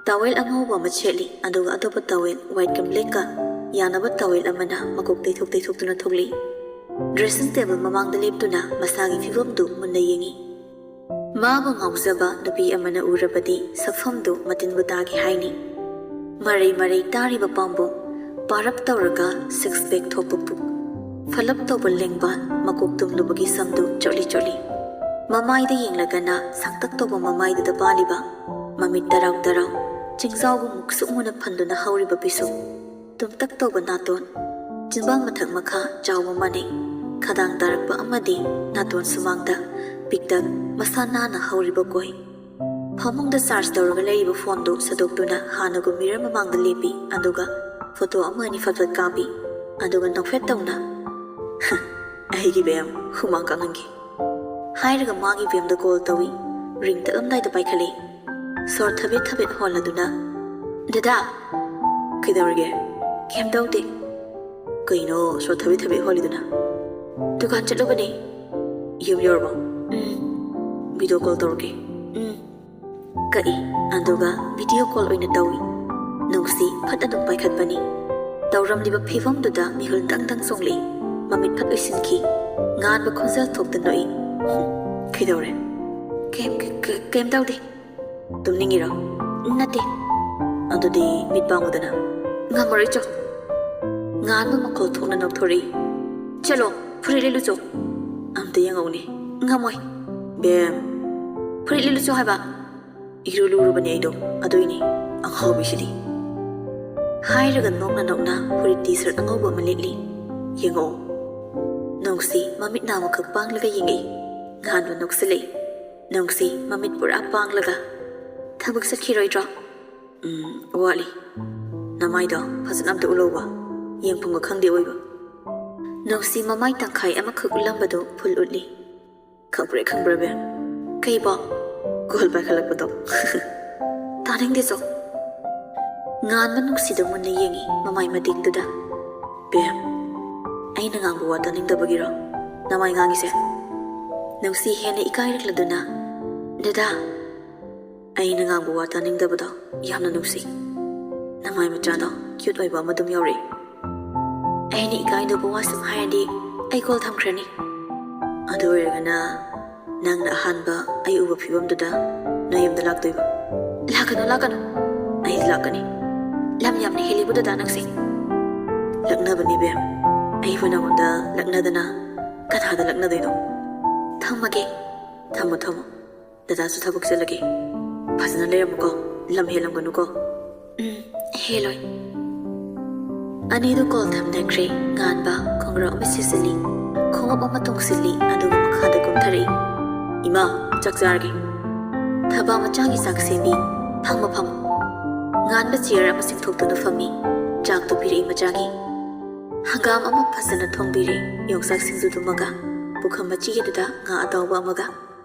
ꯇꯥꯋꯦꯜ ꯑꯉꯧꯕ ꯑꯃ ꯁꯦꯠꯂꯤ, ꯑꯗꯨꯒ ꯑꯇꯣꯞꯄ ꯇꯥꯋꯦꯜ ꯋꯥꯏꯠꯀ ꯕ꯭ꯂꯦꯛꯀ ꯌꯥꯅꯕ ꯇꯥꯋꯦꯜ ꯑꯃꯅ ꯃꯀꯣꯛ ꯇꯩꯊꯣꯛ ꯇꯩꯊꯣꯛꯇꯨꯅ ꯊꯣꯛꯂꯛꯏ꯫ ꯗ꯭ꯔꯦꯁꯤꯡ ꯇꯦꯕꯜ ꯃꯃꯥꯡꯗ ꯂꯦꯞꯇꯨꯅ ꯃꯁꯥꯒꯤ ꯐꯤꯕꯝꯗꯨ ꯃꯨꯟꯅ ꯌꯦꯡꯉꯤ꯫ ꯃꯥꯕꯨ ꯉꯥꯎꯖꯕ ꯅꯨꯄꯤ ꯑꯃꯅ ꯎꯔꯕꯗꯤ ꯁꯛꯐꯝꯗꯨ ꯃꯇꯤꯟꯕꯨ ꯇꯥꯒꯦ ꯍꯥꯏꯅꯤ꯫ ꯃꯔꯩ ꯃꯔꯩ ꯇꯥꯔꯤꯕ ꯄꯥꯝꯕꯣꯝ, ꯄꯥꯔꯞ ꯇꯧꯔꯒ ꯁꯤꯛꯁ ꯄꯦꯛ ꯊꯣꯛꯄ ꯄꯨꯛ, ꯐꯂꯞ ꯇꯧꯕ ꯂꯦꯡꯕꯥꯜ, ꯃꯀꯣꯛ ꯇꯨꯝꯂꯨꯕꯒꯤ ꯁꯝꯗꯨ ꯆꯣꯠꯂꯤ ꯆꯣꯠꯂꯤ꯫ ꯃꯃꯥꯏꯗ ꯌꯦꯡꯂꯒꯅ ꯁꯥꯡꯇꯛ ꯇꯧꯕ ꯃꯃꯥꯏꯗꯨꯗ ꯄꯥꯜꯂꯤꯕ ꯃꯃꯤꯠ ꯇꯔꯥꯎ ꯇꯔꯥꯎ, ꯆꯤꯡꯖꯥꯎꯒꯨꯝ ꯃꯨꯛꯁꯨꯛ ꯃꯨꯅ ꯐꯟꯗꯨꯅ ꯍꯧꯔꯤꯕ ꯄꯤꯁꯨꯝ, ꯇꯨꯝꯇꯛ ꯇꯧꯕ ꯅꯥꯇꯣꯟ, ꯆꯤꯟꯕꯥꯡ ꯃꯊꯛ ꯃꯈꯥ ꯆꯥꯎꯕ ꯃꯥꯟꯅꯩ꯫ ꯈꯗꯥꯡ ꯇꯥꯔꯛꯄ ꯑꯃꯗꯤ ꯅꯥꯇꯣꯟ ꯁꯨꯃꯥꯡꯗ ꯄꯤꯛꯇꯛ ꯃꯁꯥ ꯅꯥꯟꯅ ꯍꯧꯔꯤꯕ ꯀꯣꯏ꯫ ꯐꯃꯨꯡꯗ ꯆꯥꯔꯖ ꯇꯧꯔꯒ ꯂꯩꯔꯤꯕ ꯐꯣꯟꯗꯨ ꯁꯠꯇꯣꯛꯇꯨꯅ ꯍꯥꯟꯅꯒꯨꯝ ꯃꯤꯔꯔ ꯃꯃꯥꯡꯗ ꯂꯦꯞꯄꯤ, ꯑꯗꯨꯒ ꯐꯣꯇꯣ ꯑꯃ ꯑꯅꯤ ꯐꯠ ꯐꯠ ꯀꯥꯞꯄꯤ꯫ ꯑꯗꯨꯒ ꯅꯣꯛꯐꯦꯠ ꯇꯧꯅ, "ꯑꯩꯒꯤ ꯕꯦꯝ, ꯍꯨꯃꯥꯡ ꯀꯥꯡꯍꯟꯒꯦ" ꯍꯥꯏꯔꯒ ꯃꯥꯒꯤ ꯕꯦꯝꯗ ꯀꯣꯜ ꯇꯧꯏ꯫ ꯔꯤꯡ ꯇꯠꯂꯝꯗꯥꯏꯗ ꯄꯥꯏꯈꯠꯂꯛꯏ꯫ ꯁꯣꯔ ꯊꯕꯦꯠ ꯊꯕꯦꯠ ꯍꯣꯜꯂꯗꯨꯅ, "ꯗꯗꯥ!" "ꯀꯩꯗꯧꯔꯒꯦ?" "ꯀꯩꯝ ꯇꯧꯗꯦ꯫" "ꯀꯩꯅꯣ ꯁꯣꯔ ꯊꯕꯦꯠ ꯊꯕꯦꯠ ꯍꯣꯜꯂꯤꯗꯨꯅ?" "ꯗꯨꯀꯥꯟ ꯆꯠꯂꯨꯕꯅꯦ꯫" "ꯌꯨꯝ ꯌꯧꯔꯕꯣ?" "ꯎꯝ꯫" "ꯚꯤꯗꯤꯑꯣ ꯀꯣꯜ ꯇꯧꯔꯛꯀꯦ꯫" "ꯎꯝ꯫" ꯀꯛꯏ꯫ ꯑꯗꯨꯒ ꯚꯤꯗꯤꯑꯣ ꯀꯣꯜ ꯑꯣꯏꯅ ꯇꯧꯏ꯫ ꯅꯨꯡꯁꯤ ꯐꯠ ꯑꯗꯨꯝ ꯄꯥꯏꯈꯠꯄꯅꯤ꯫ ꯇꯧꯔꯝꯂꯤꯕ ꯐꯤꯕꯝꯗꯨꯗ ꯃꯤꯍꯨꯜ ꯗꯪ ꯗꯪ ꯆꯣꯡꯂꯛꯏ꯫ ꯃꯃꯤꯠ ꯐꯠ ꯎꯏꯁꯤꯟꯈꯤ꯫ ꯉꯥꯟꯕ ꯈꯣꯟꯖꯦꯜ ꯊꯣꯛꯇ ꯅꯣꯛꯏ꯫ "ꯀꯩꯗꯧꯔꯦ?" "ꯀꯩꯝ, ꯀꯩ-, ꯀꯩ-, ꯀꯩꯝ ꯇꯧꯗꯦ꯫" "ꯇꯨꯝꯅꯤꯡꯉꯤꯔꯣ?" "ꯅꯠꯇꯦ꯫" "ꯑꯗꯨꯗꯤ ꯃꯤꯠ ꯄꯥꯡꯉꯨꯗꯅ꯫" "ꯉꯝꯃꯔꯣꯏ ꯆꯣ꯫" ꯉꯥꯟꯕ ꯃꯈꯣꯜ ꯊꯣꯛꯅ ꯅꯣꯛꯊꯣꯔꯛꯏ꯫ "ꯆꯠꯂꯣ, ꯐꯨꯔꯤꯠ ꯂꯤꯠꯂꯨ ꯆꯣ꯫" "ꯑꯝꯇ ꯌꯦꯡꯍꯧꯅꯦ꯫" "ꯉꯝꯃꯣꯏ꯫" "ꯕꯦꯝ꯫" "ꯐꯨꯔꯤꯠ ꯂꯤꯠꯂꯨ ꯆꯣ ꯍꯥꯏꯕ꯫" "ꯏꯔꯨ ꯂꯨꯔꯨꯕꯅꯦ ꯑꯩꯗꯣ, ꯑꯗꯨꯏꯅꯦ꯫ ꯑꯉꯥꯎꯕꯤꯁꯤꯗꯤ꯫" ꯍꯥꯏꯔꯒ ꯅꯣꯛꯅ ꯅꯣꯛꯅ ꯐꯨꯔꯤꯠ ꯇꯤ ꯁꯔꯠ ꯑꯉꯧꯕ ꯑꯃ ꯂꯤꯠꯂꯤ꯫ "ꯌꯦꯡꯉꯛꯑꯣ꯫" ꯅꯨꯡꯁꯤ ꯃꯃꯤꯠ ꯅꯥꯝꯃꯈꯛ ꯄꯥꯡꯂꯒ ꯌꯦꯡꯉꯛꯏ꯫ ꯉꯥꯟꯕ ꯅꯣꯛꯁꯤꯜꯂꯛꯏ꯫ ꯅꯨꯡꯁꯤ ꯃꯃꯤꯠ ꯄꯨꯔꯥ ꯄꯥꯡꯂꯒ, "ꯊꯕꯛ ꯆꯠꯈꯤꯔꯣꯏꯗ꯭ꯔꯣ?" "ꯎꯝ, ꯋꯥꯠꯂꯤ꯫ ꯅꯃꯥꯏꯗꯣ ꯐꯖꯅ ꯑꯝꯇ ꯎꯠꯂꯧꯕ꯫ ꯌꯦꯡꯐꯝꯒ ꯈꯪꯗꯦ ꯑꯣꯏꯕ꯫" ꯅꯨꯡꯁꯤ ꯃꯃꯥꯏ ꯇꯪꯈꯥꯏ ꯑꯃꯈꯛ ꯎꯠꯂꯝꯕꯗꯨ ꯐꯨꯜ ꯎꯠꯂꯤ꯫ "ꯈꯪꯕ꯭ꯔꯥ, ꯈꯪꯕ꯭ꯔꯥ, ꯕꯦꯝ?" "ꯀꯩꯕꯣ?" "ꯀꯣꯜ ꯄꯥꯏꯈꯠꯂꯛꯄꯗꯣ꯫" "ꯇꯥꯅꯤꯡꯗꯦ ꯆꯣ꯫" ꯉꯥꯟꯕ ꯅꯨꯡꯁꯤꯗ ꯃꯨꯟꯅ ꯌꯦꯡꯉꯤ ꯃꯃꯥꯏ ꯃꯇꯤꯛꯇꯨꯗ꯫ "ꯕꯦꯝ, ꯑꯩꯅ ꯉꯥꯡꯕ ꯋꯥ ꯇꯥꯅꯤꯡꯗꯕꯒꯤꯔꯣ ꯅꯃꯥꯏ ꯉꯥꯡꯉꯤꯁꯦ?" ꯅꯨꯡꯁꯤ ꯍꯦꯟꯅ ꯏꯀꯥꯏꯔꯛꯂꯗꯨꯅ, "ꯗꯗꯥ, ꯑꯩꯅ ꯉꯥꯡꯕ ꯋꯥ ꯇꯥꯅꯤꯡꯗꯕꯗꯣ ꯌꯥꯝꯅ ꯅꯨꯡꯁꯤ꯫ ꯅꯃꯥꯏ ꯃꯆꯥꯗꯣ ꯀ꯭ꯌꯨꯠ ꯑꯣꯏꯕ ꯑꯃ ꯑꯗꯨꯝ ꯌꯥꯎꯔꯛꯏ꯫ ꯑꯩꯅ ꯏꯀꯥꯏꯗꯧꯕ ꯋꯥ ꯁꯨꯝ ꯍꯥꯏꯔꯗꯤ ꯑꯩ ꯀꯣꯜ ꯊꯝꯈ꯭ꯔꯅꯤ꯫ ꯑꯗꯨ ꯑꯣꯏꯔꯒꯅ ꯅꯪꯅ ꯑꯍꯥꯟꯕ ꯑꯩ ꯎꯕ ꯐꯤꯕꯝꯗꯨꯗ ꯅꯣꯏ ꯌꯨꯝꯗ ꯂꯥꯛꯇꯣꯏꯕ꯫" "ꯂꯥꯛꯀꯅꯨ, ꯂꯥꯛꯀꯅꯨ꯫" "ꯑꯩ ꯂꯥꯛꯀꯅꯤ꯫" "ꯂꯝ ꯌꯥꯝꯅ ꯍꯦꯜꯂꯤꯕꯨ ꯗꯗꯥ ꯅꯪꯁꯦ꯫" "ꯂꯛꯅꯕꯅꯤ ꯕꯦꯝ꯫ ꯑꯩꯕꯨ ꯅꯉꯣꯟꯗ ꯂꯛꯅꯗꯅ ꯀꯅꯥꯗ ꯂꯛꯅꯗꯣꯏꯅꯣ?" "ꯊꯝꯃꯒꯦ꯫" "ꯊꯝꯃꯣ, ꯊꯝꯃꯣ꯫ ꯗꯗꯥꯁꯨ ꯊꯕꯛ ꯆꯠꯂꯒꯦ꯫ ꯐꯖꯅ ꯂꯩꯔꯝꯃꯨꯀꯣ꯫ ꯂꯝ ꯍꯦꯜꯂꯝꯒꯅꯨꯀꯣ꯫" "ꯎꯝ, ꯍꯦꯜꯂꯣꯏ꯫" ꯑꯅꯤꯗꯨ ꯀꯣꯜ ꯊꯝꯅꯈ꯭ꯔꯦ꯫ ꯉꯥꯟꯕ ꯈꯣꯡꯒ꯭ꯔꯥꯎ ꯑꯃ ꯁꯦꯠꯆꯜꯂꯤ, ꯈꯣꯡꯎꯞ ꯑꯃ ꯇꯣꯡꯁꯤꯜꯂꯤ, ꯑꯗꯨꯒ ꯃꯈꯥꯗ ꯀꯨꯝꯊꯔꯛꯏ꯫ "ꯏꯃꯥ, ꯆꯥꯛ ꯆꯥꯔꯒꯦ꯫" ꯊꯕꯥ ꯃꯆꯥꯒꯤ ꯆꯥꯛ ꯁꯦꯝꯕꯤ꯫ "ꯐꯝꯃꯣ, ꯐꯝꯃꯣ꯫" ꯉꯥꯟꯕ ꯆꯤꯌꯔ ꯑꯃ ꯆꯤꯡꯊꯣꯛꯇꯨꯅ ꯐꯝꯃꯤ꯫ ꯆꯥꯛꯇꯨ ꯄꯤꯔꯛꯏ ꯃꯆꯥꯒꯤ꯫ ꯍꯪꯒꯥꯝ ꯑꯃ ꯐꯖꯅ ꯊꯣꯡꯕꯤꯔꯦ, ꯌꯣꯡꯆꯥꯛ ꯁꯤꯡꯖꯨꯗꯨꯃꯒ, ꯄꯨꯈꯝ ꯃꯆꯤ ꯑꯗꯨꯗ ꯉꯥ ꯑꯇꯥꯎꯕ ꯑꯃꯒ꯫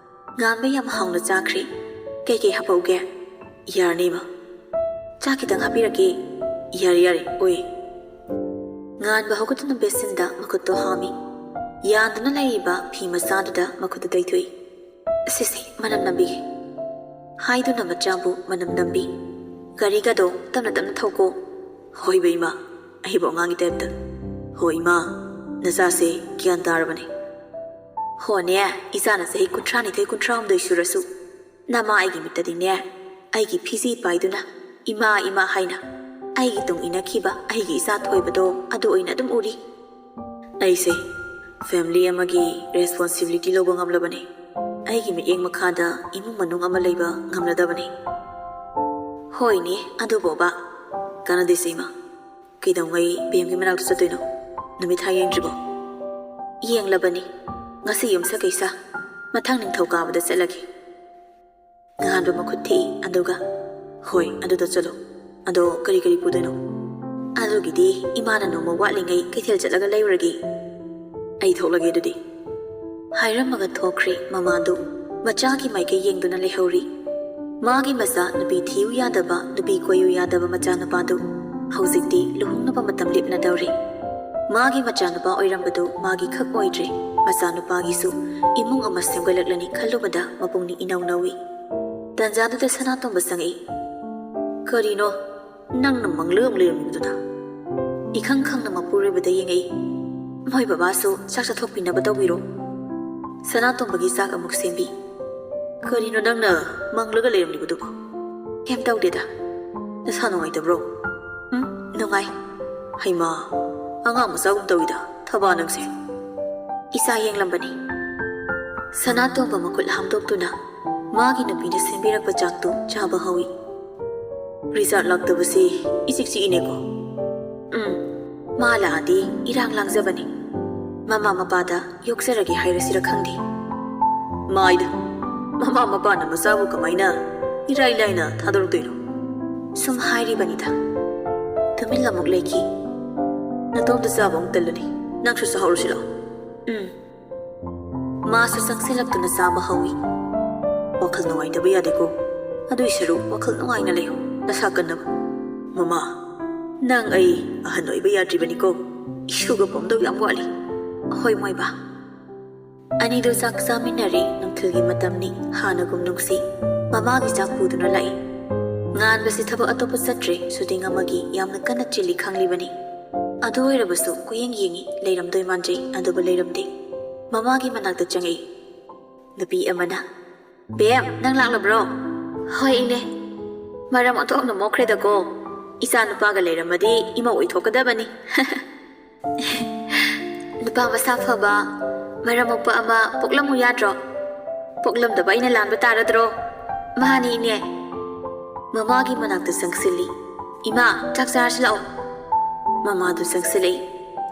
ꯉꯥꯟꯕ ꯌꯥꯝ ꯍꯥꯎꯅ ꯆꯥꯈ꯭ꯔꯦ꯫ "ꯀꯩꯀꯩ ꯍꯥꯞꯄꯛꯎꯒꯦ?" "ꯌꯥꯔꯅꯤ, ꯏꯃꯥ꯫ ꯆꯥꯛ ꯈꯤꯇꯪ ꯍꯥꯞꯄꯤꯔꯛꯀꯦ꯫" "ꯌꯥꯔꯦ, ꯌꯥꯔꯦ, ꯑꯣꯏ꯫" ꯉꯥꯟꯕ ꯍꯧꯒꯠꯇꯨꯅ ꯕꯦꯁꯤꯟꯗ ꯃꯈꯨꯠꯇꯣ ꯍꯥꯝꯃꯤ꯫ ꯌꯥꯟꯗꯨꯅ ꯂꯩꯔꯤꯕ ꯐꯤ ꯃꯆꯥꯗꯨꯗ ꯃꯈꯨꯠꯇꯨ ꯇꯩꯊꯣꯛꯏ꯫ "ꯁꯤꯁꯦ, ꯃꯅꯝ ꯅꯝꯕꯤꯒꯦ" ꯍꯥꯏꯗꯨꯅ ꯃꯆꯥꯕꯨ ꯃꯅꯝ ꯅꯝꯕꯤ꯫ "ꯒꯥꯔꯤꯒꯗꯣ ꯇꯞꯅ ꯇꯞꯅ ꯊꯧꯀꯣ꯫" "ꯍꯣꯏꯕ, ꯏꯃꯥ꯫ ꯑꯩꯕꯨ ꯑꯉꯥꯡꯒꯤ ꯇꯥꯏꯞꯇ꯫" "ꯍꯣꯏ, ꯏꯃꯥ꯫ ꯅꯆꯥꯁꯦ ꯒ꯭ꯌꯥꯟ ꯇꯥꯔꯕꯅꯦ꯫" "ꯍꯣꯅꯦ, ꯏꯆꯥꯅ ꯆꯍꯤ ꯀꯨꯟꯊ꯭ꯔꯥ ꯅꯤꯊꯣꯏ, ꯀꯨꯟꯊ꯭ꯔꯥ ꯍꯨꯝꯗꯣꯏ ꯁꯨꯔꯁꯨ, ꯅꯃꯥ ꯑꯩꯒꯤ ꯃꯤꯠꯇꯗꯤꯅꯦ, ꯑꯩꯒꯤ ꯐꯤꯖꯤ ꯄꯥꯏꯗꯨꯅ ꯏꯃꯥ, ꯏꯃꯥ ꯍꯥꯏꯅ ꯑꯩꯒꯤ ꯇꯨꯡ ꯏꯟꯅꯈꯤꯕ ꯑꯩꯒꯤ ꯏꯆꯥ ꯊꯣꯏꯕꯗꯣ ꯑꯗꯨ ꯑꯣꯏꯅ ꯑꯗꯨꯝ ꯎꯔꯤ꯫" "ꯑꯩꯁꯦ ꯐꯦꯃꯤꯂꯤ ꯑꯃꯒꯤ ꯔꯦꯁꯄꯣꯟꯁꯤꯕꯤꯂꯤꯇꯤ ꯂꯧꯕ ꯉꯝꯂꯕꯅꯤ꯫ ꯑꯩꯒꯤ ꯃꯤꯠꯌꯦꯡ ꯃꯈꯥꯗ ꯏꯃꯨꯡ ꯃꯅꯨꯡ ꯑꯃ ꯂꯩꯕ ꯉꯝꯂꯗꯕꯅꯤ꯫" "ꯍꯣꯏꯅꯦ, ꯑꯗꯨꯕꯣꯕ꯫ ꯀꯥꯟꯅꯗꯦꯁꯦ, ꯏꯃꯥ꯫ ꯀꯩꯗꯧꯉꯩ ꯕꯦꯝꯒꯤ ꯃꯅꯥꯛꯇ ꯆꯠꯇꯣꯏꯅꯣ? ꯅꯨꯃꯤꯠ ꯊꯥ ꯌꯦꯡꯗ꯭ꯔꯤꯕꯣ?" "ꯌꯦꯡꯂꯕꯅꯤ꯫ ꯉꯁꯤ ꯌꯨꯝꯁꯀꯩꯁ, ꯃꯊꯪ ꯅꯤꯡꯊꯧꯀꯥꯕꯗ ꯆꯠꯂꯒꯦ꯫" ꯉꯥꯟꯕ ꯃꯈꯨꯠ ꯊꯦꯛꯏ, ꯑꯗꯨꯒ, "ꯍꯣꯏ, ꯑꯗꯨꯗ ꯆꯠꯂꯣ꯫ ꯑꯗꯣ ꯀꯔꯤ ꯀꯔꯤ ꯄꯨꯗꯣꯏꯅꯣ?" "ꯑꯗꯨꯒꯤꯗꯤ ꯏꯃꯥꯅ ꯅꯣꯡꯃ ꯋꯥꯠꯂꯤꯉꯩ ꯀꯩꯊꯦꯜ ꯆꯠꯂꯒ ꯂꯩꯔꯨꯔꯒꯦ꯫ ꯑꯩ ꯊꯣꯛꯂꯒꯦ ꯑꯗꯨꯗꯤ꯫" ꯍꯥꯏꯔꯝꯃꯒ ꯊꯣꯛꯈ꯭ꯔꯦ ꯃꯃꯥꯗꯨ꯫ ꯃꯆꯥꯒꯤ ꯃꯥꯏꯀꯩ ꯌꯦꯡꯗꯨꯅ ꯂꯩꯍꯧꯔꯤ꯫ ꯃꯥꯒꯤ ꯃꯆꯥ ꯅꯨꯄꯤ ꯊꯤꯌꯨ ꯌꯥꯗꯕ, ꯅꯨꯄꯤ ꯀꯣꯏꯌꯨ ꯌꯥꯗꯕ ꯃꯆꯥꯅꯨꯄꯥꯗꯨ ꯍꯧꯖꯤꯛꯇꯤ ꯂꯨꯍꯣꯡꯅꯕ ꯃꯇꯝ ꯂꯦꯞꯅꯗꯧꯔꯦ꯫ ꯃꯥꯒꯤ ꯃꯆꯥꯅꯨꯄꯥ ꯑꯣꯏꯔꯝꯕꯗꯨ ꯃꯥꯒꯤ ꯈꯛ ꯑꯣꯏꯗ꯭ꯔꯦ꯫ ꯃꯆꯥꯅꯨꯄꯥꯒꯤꯁꯨ ꯏꯃꯨꯡ ꯑꯃ ꯁꯦꯝꯒꯠꯂꯛꯂꯅꯤ ꯈꯜꯂꯨꯕꯗ ꯃꯄꯨꯛꯅꯤꯡ ꯏꯅꯧ ꯅꯧꯏ꯫ ꯇꯟꯖꯥꯗꯨꯗ ꯁꯅꯥꯇꯣꯝꯕ ꯆꯪꯉꯛꯏ꯫ "ꯀꯔꯤꯅꯣ ꯅꯪꯅ ꯃꯪꯂꯒ ꯑꯃꯨꯛ ꯂꯩꯔꯝꯃꯤꯕꯗꯨꯅ?" ꯏꯈꯪ ꯈꯪꯅ ꯃꯄꯨꯔꯣꯏꯕꯗ ꯌꯦꯡꯉꯛꯏ꯫ "ꯃꯣꯏ ꯕꯕꯥꯁꯨ ꯆꯥꯛ ꯆꯥꯊꯣꯛꯄꯤꯅꯕ ꯇꯧꯕꯤꯔꯣ꯫" ꯁꯅꯥꯇꯣꯝꯕꯒꯤ ꯆꯥꯛ ꯑꯃꯨꯛ ꯁꯦꯝꯕꯤ꯫ "ꯀꯔꯤꯅꯣ ꯅꯪꯅ ꯃꯪꯂꯒ ꯂꯩꯔꯝꯂꯤꯕꯗꯨꯕꯣ?" "ꯀꯩꯝ ꯇꯧꯗꯦꯗ꯫ ꯅꯁꯥ ꯅꯨꯡꯉꯥꯏꯇꯕ꯭ꯔꯣ?" "ꯎꯝ, ꯅꯨꯡꯉꯥꯏ꯫" "ꯍꯩꯃꯥ, ꯑꯉꯥꯡ ꯃꯆꯥꯒꯨꯝ ꯇꯧꯏꯗ ꯊꯕꯥ ꯅꯪꯁꯦ꯫" "ꯏꯆꯥ ꯌꯦꯡꯂꯝꯕꯅꯤ꯫" ꯁꯅꯥꯇꯣꯝꯕ ꯃꯈꯨꯠ ꯍꯥꯝꯗꯣꯛꯇꯨꯅ ꯃꯥꯒꯤ ꯅꯨꯄꯤꯅ ꯁꯦꯝꯕꯤꯔꯛꯄ ꯆꯥꯛꯇꯨ ꯆꯥꯕ ꯍꯧꯏ꯫ "ꯔꯤꯆꯥꯔꯗ ꯂꯥꯛꯇꯕꯁꯤ ꯏꯆꯤꯛ ꯆꯤꯛꯏꯅꯦꯀꯣ꯫" "ꯎꯝ, ꯃꯥ ꯂꯥꯛꯑꯗꯤ ꯏꯔꯥꯡ ꯂꯥꯡꯖꯕꯅꯤ꯫ ꯃꯃꯥ ꯃꯄꯥꯗ ꯌꯣꯛꯆꯔꯒꯦ ꯍꯥꯏꯔꯁꯤꯔ ꯈꯪꯗꯦ꯫" "ꯃꯥꯏꯗ, ꯃꯃꯥ ꯃꯄꯥꯅ ꯃꯆꯥꯕꯨ ꯀꯃꯥꯏꯅ ꯏꯔꯥꯏ ꯂꯥꯏꯅ ꯊꯥꯗꯣꯔꯛꯇꯣꯏꯅꯣ?" "ꯁꯨꯝ ꯍꯥꯏꯔꯤꯕꯅꯤꯗ꯫" ꯇꯨꯃꯤꯟ ꯑꯃꯨꯛ ꯂꯩꯈꯤ꯫ "ꯅꯇꯣꯝꯇ ꯆꯥꯕ ꯑꯃꯨꯛ ꯇꯜꯂꯅꯤ꯫ ꯅꯪꯁꯨ ꯆꯥꯍꯧꯔꯁꯤ ꯂꯥꯛꯑꯣ꯫" "ꯎꯝ꯫" ꯃꯥꯁꯨ ꯆꯪꯁꯤꯜꯂꯛꯇꯨꯅ ꯆꯥꯕ ꯍꯧꯏ꯫ "ꯋꯥꯈꯜ ꯅꯨꯡꯉꯥꯏꯇꯕ ꯌꯥꯗꯦꯀꯣ꯫ ꯑꯗꯨꯏ ꯁꯔꯨꯛ ꯋꯥꯈꯜ ꯅꯨꯡꯉꯥꯏꯅ ꯂꯩꯌꯨ, ꯅꯁꯥ ꯀꯟꯅꯕ꯫" "ꯃꯃꯥ, ꯅꯪ ꯑꯩ ꯑꯍꯟ ꯑꯣꯏꯕ ꯌꯥꯗ꯭ꯔꯤꯕꯅꯤꯀꯣ꯫ ꯏꯁꯨꯒ ꯄꯣꯝꯗꯧ ꯌꯥꯝ ꯋꯥꯠꯂꯤ꯫" "ꯍꯣꯏ ꯃꯣꯏꯕꯥ꯫" ꯑꯅꯤꯗꯨ ꯆꯥꯛ ꯆꯥꯃꯤꯟꯅꯔꯦ꯫ ꯅꯨꯡꯊꯤꯜꯒꯤ ꯃꯇꯝꯅꯤ꯫ ꯍꯥꯟꯅꯒꯨꯝ ꯅꯨꯡꯁꯤ ꯃꯃꯥꯒꯤ ꯆꯥꯛ ꯄꯨꯗꯨꯅ ꯂꯥꯛꯏ꯫ ꯉꯥꯟꯕꯁꯤ ꯊꯕꯛ ꯑꯇꯣꯞꯄ ꯆꯠꯇ꯭ꯔꯦ꯫ ꯁꯨꯇꯤꯡ ꯑꯃꯒꯤ ꯌꯥꯝꯅ ꯀꯟꯅ ꯆꯤꯜꯂꯤ ꯈꯪꯂꯤꯕꯅꯤ꯫ ꯑꯗꯨ ꯑꯣꯏꯔꯕꯁꯨ ꯀꯨꯌꯦꯡ ꯌꯦꯡꯉꯤ꯫ ꯂꯩꯔꯝꯗꯣꯏ ꯃꯥꯟꯖꯩ꯫ ꯑꯗꯨꯕꯨ ꯂꯩꯔꯝꯗꯦ꯫ ꯃꯃꯥꯒꯤ ꯃꯅꯥꯛꯇ ꯆꯪꯉꯛꯏ꯫ ꯅꯨꯄꯤ ꯑꯃꯅ, "ꯕꯦꯝ, ꯅꯪ ꯂꯥꯛꯂꯕ꯭ꯔꯣ?" "ꯍꯣꯏ ꯏꯅꯦ꯫ ꯃꯔꯝ ꯑꯣꯟꯊꯣꯛꯅ ꯃꯣꯛꯈ꯭ꯔꯦꯗꯀꯣ꯫ ꯏꯆꯥ ꯅꯨꯄꯥꯒ ꯂꯩꯔꯝꯃꯗꯤ ꯏꯃꯧ ꯑꯣꯏꯊꯣꯛꯀꯗꯕꯅꯤ꯫" "ꯅꯨꯄꯥ ꯃꯁꯥ ꯐꯕ, ꯃꯔꯝ ꯃꯣꯛꯄ ꯑꯃ ꯄꯣꯛꯂꯝꯃꯨ ꯌꯥꯗ꯭ꯔꯣ? ꯄꯣꯛꯂꯝꯗꯕ ꯑꯩꯅ ꯂꯥꯟꯕ ꯇꯥꯔꯗ꯭ꯔꯣ?" "ꯃꯥꯅꯤ ꯏꯅꯦ꯫" ꯃꯃꯥꯒꯤ ꯃꯅꯥꯛꯇ ꯆꯪꯁꯤꯜꯂꯤ꯫ "ꯏꯃꯥ, ꯆꯥꯛ ꯆꯥꯔꯁꯤ ꯂꯥꯛꯑꯣ꯫" ꯃꯃꯥꯗꯨ ꯆꯪꯁꯤꯜꯂꯛꯏ꯫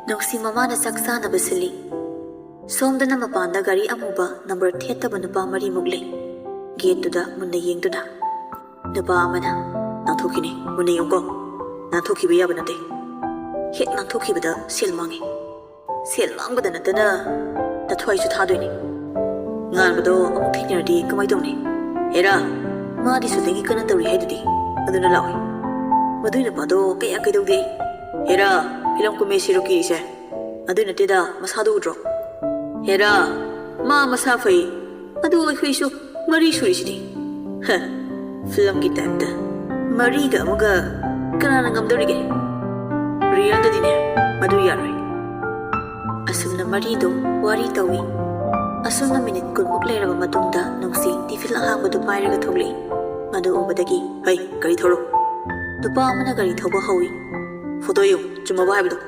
ꯅꯨꯡꯁꯤ ꯃꯃꯥꯅ ꯆꯥꯛ ꯆꯥꯅꯕ ꯁꯤꯜꯂꯤ꯫ ꯁꯣꯝꯗꯅ ꯃꯄꯥꯟꯗ ꯒꯥꯔꯤ ꯑꯃꯨꯕ ꯅꯝꯕꯔ ꯊꯦꯠꯇꯕ ꯅꯨꯄꯥ ꯃꯔꯤꯃꯨꯛ ꯂꯩ꯫ ꯒꯦꯠꯇꯨꯗ ꯃꯨꯟꯅ ꯌꯦꯡꯗꯨꯅ꯫ ꯅꯨꯄꯥ ꯑꯃꯅ, "ꯅꯥꯟꯊꯣꯛꯈꯤꯅꯤ, ꯃꯨꯟꯅ ꯌꯦꯡꯉꯨꯀꯣ꯫ ꯅꯥꯟꯊꯣꯛꯈꯤꯕ ꯌꯥꯕ ꯅꯠꯇꯦ꯫ ꯍꯦꯛ ꯅꯥꯟꯊꯣꯛꯈꯤꯕꯗ ꯁꯦꯜ ꯃꯥꯡꯉꯤ꯫ ꯁꯦꯜ ꯃꯥꯡꯕꯗ ꯅꯠꯇꯅ ꯅꯊ꯭ꯋꯥꯏꯁꯨ ꯊꯥꯗꯣꯏꯅꯤ꯫ ꯉꯥꯟꯕꯗꯣ ꯑꯃꯨꯛ ꯊꯦꯡꯅꯔꯗꯤ ꯀꯃꯥꯏ ꯇꯧꯅꯤ? ꯍꯦꯔꯥ, ꯃꯥꯗꯤ ꯁꯨꯇꯤꯡꯒꯤ ꯀꯟꯅ ꯇꯧꯔꯤ ꯍꯥꯏꯗꯨꯗꯤ, ꯑꯗꯨꯅ ꯂꯥꯛꯑꯣꯏ꯫ ꯃꯗꯨꯏ ꯅꯨꯄꯥꯗꯣ ꯀꯌꯥ ꯀꯩꯗꯧꯗꯦ꯫ ꯍꯦꯔꯥ, ꯐꯤꯂꯝ ꯀꯨꯝꯃꯦ ꯁꯤꯔꯣ ꯀꯤꯔꯤꯁꯦ? ꯑꯗꯨꯏ ꯅꯠꯇꯦꯗ, ꯃꯁꯥꯗꯣ ꯎꯗ꯭ꯔꯣ? ꯍꯦꯔꯥ, ꯃꯥ ꯃꯁꯥ ꯐꯩ, ꯑꯗꯨ ꯑꯩꯈꯣꯏꯁꯨ ꯃꯔꯤ ꯁꯨꯔꯤꯁꯤꯗꯤ꯫" ꯍ, ꯐꯤꯂꯝꯒꯤ ꯇꯥꯏꯞꯇ꯫ ꯃꯔꯤꯒ ꯑꯃꯒ ꯀꯅꯥꯅ ꯉꯝꯗꯧꯔꯤꯒꯦ? ꯔꯤꯌꯦꯜꯗꯗꯤꯅꯦ, ꯃꯗꯨ ꯌꯥꯔꯣꯏ꯫ ꯑꯁꯨꯝꯅ ꯃꯔꯤꯗꯣ ꯋꯥꯔꯤ ꯇꯧꯏ꯫ ꯑꯁꯨꯝꯅ ꯃꯤꯅꯤꯠ ꯀꯨꯟꯃꯨꯛ ꯂꯩꯔꯕ ꯃꯇꯨꯡꯗ ꯅꯨꯡꯁꯤ ꯇꯤꯐꯤꯟ ꯑꯍꯥꯡꯕꯗꯨ ꯄꯥꯏꯔꯒ ꯊꯣꯛꯂꯛꯏ꯫ ꯃꯗꯨ ꯎꯕꯗꯒꯤ, "ꯍꯩ, ꯒꯥꯔꯤ ꯊꯧꯔꯣ꯫" ꯅꯨꯄꯥ ꯑꯃꯅ ꯒꯥꯔꯤ ꯊꯧꯕ ꯍꯧꯏ꯫ "ꯐꯣꯇꯣ ꯌꯦꯡꯉꯨ, ꯆꯨꯝꯃꯕ ꯍꯥꯏꯕꯗꯣ?"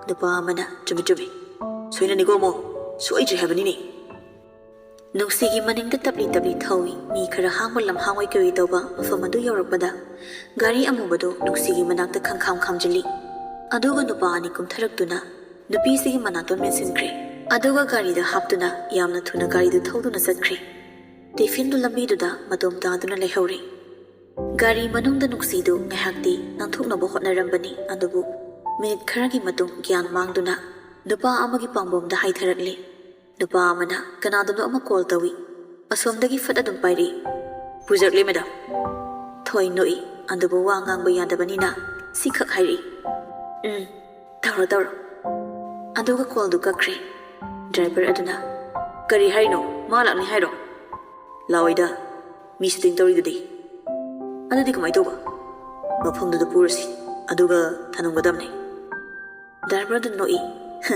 ꯅꯨꯄꯥ ꯑꯃꯅ, "ꯆꯨꯝꯃꯤ, ꯆꯨꯝꯃꯤ꯫ ꯁꯣꯏꯅꯅꯤꯀꯣ ꯑꯃꯨꯛ, ꯁꯣꯏꯗ꯭ꯔꯤ ꯍꯥꯏꯕꯅꯤꯅꯦ꯫" ꯅꯨꯡꯁꯤꯒꯤ ꯃꯅꯤꯡꯗ ꯇꯞꯂꯤ ꯇꯞꯂꯤ ꯊꯧꯏ꯫ ꯃꯤ ꯈꯔ ꯍꯥꯡꯕ ꯂꯝꯍꯥꯡ ꯑꯣꯏ ꯀꯩ ꯑꯣꯏ ꯇꯧꯕ ꯃꯐꯝ ꯑꯗꯨ ꯌꯧꯔꯛꯄꯗ ꯒꯥꯔꯤ ꯑꯃꯨꯕꯗꯨ ꯅꯨꯡꯁꯤꯒꯤ ꯃꯅꯥꯛꯇ ꯈꯪꯈꯥꯝ ꯈꯥꯝꯖꯤꯜꯂꯤ꯫ ꯑꯗꯨꯒ ꯅꯨꯄꯥ ꯑꯅꯤ ꯀꯨꯝꯊꯔꯛꯇꯨꯅ ꯅꯨꯄꯤꯁꯤꯒꯤ ꯃꯅꯥꯇꯣꯟ ꯃꯦꯟꯁꯤꯟꯈ꯭ꯔꯦ꯫ ꯑꯗꯨꯒ ꯒꯥꯔꯤꯗ ꯍꯥꯞꯇꯨꯅ ꯌꯥꯝꯅ ꯊꯨꯅ ꯒꯥꯔꯤꯗꯨ ꯊꯧꯗꯨꯅ ꯆꯠꯈ꯭ꯔꯦ꯫ ꯇꯤꯐꯤꯟꯗꯨ ꯂꯝꯕꯤꯗꯨꯗ ꯃꯇꯣꯝ ꯇꯥꯗꯨꯅ ꯂꯩꯍꯧꯔꯦ꯫ ꯒꯥꯔꯤ ꯃꯅꯨꯡꯗ ꯅꯨꯡꯁꯤꯗꯨ ꯉꯥꯏꯍꯥꯛꯇꯤ ꯅꯥꯟꯊꯣꯛꯅꯕ ꯍꯣꯠꯅꯔꯝꯕꯅꯤ, ꯑꯗꯨꯕꯨ ꯃꯤꯅꯤꯠ ꯈꯔꯒꯤ ꯃꯇꯨꯡ ꯒ꯭ꯌꯥꯟ ꯃꯥꯡꯗꯨꯅ ꯅꯨꯄꯥ ꯑꯃꯒꯤ ꯄꯥꯝꯕꯣꯝꯗ ꯍꯥꯏꯊꯔꯛꯂꯦ꯫ ꯅꯨꯄꯥ ꯑꯃꯅ ꯀꯅꯥꯗꯅꯣ ꯑꯃ ꯀꯣꯜ ꯇꯧꯏ꯫ ꯑꯁꯣꯝꯗꯒꯤ ꯐꯠ ꯑꯗꯨꯝ ꯄꯥꯏꯔꯛꯏ꯫ "ꯄꯨꯖꯔꯛꯂꯦ, ꯃꯦꯗꯥꯝ꯫" ꯊꯣꯏ ꯅꯣꯛꯏ, ꯑꯗꯨꯕꯨ ꯋꯥ ꯉꯥꯡꯕ ꯌꯥꯗꯕꯅꯤꯅ ꯁꯤꯈꯛ ꯍꯥꯏꯔꯛꯏ꯫ "ꯎꯝ, ꯇꯧꯔꯣ, ꯇꯧꯔꯣ꯫" ꯑꯗꯨꯒ ꯀꯣꯜꯗꯨ ꯀꯛꯈ꯭ꯔꯦ꯫ ꯗ꯭ꯔꯥꯏꯚꯔ ꯑꯗꯨꯅ, "ꯀꯔꯤ ꯍꯥꯏꯔꯤꯅꯣ? ꯃꯥ ꯂꯥꯛꯅꯤ ꯍꯥꯏꯔꯣ?" "ꯂꯥꯛꯑꯣꯏꯗ, ꯃꯤ ꯁꯨꯇꯤꯡ ꯇꯧꯔꯤꯗꯨꯗꯤ꯫" "ꯑꯗꯨꯗꯤ ꯀꯃꯥꯏ ꯇꯧꯕ?" "ꯃꯐꯝꯗꯨꯗ ꯄꯨꯔꯁꯤ, ꯑꯗꯨꯒ ꯊꯅꯝꯒꯗꯕꯅꯤ꯫" ꯗ꯭ꯔꯥꯏꯚꯔꯗꯨ ꯅꯣꯛꯏ꯫ "ꯍ,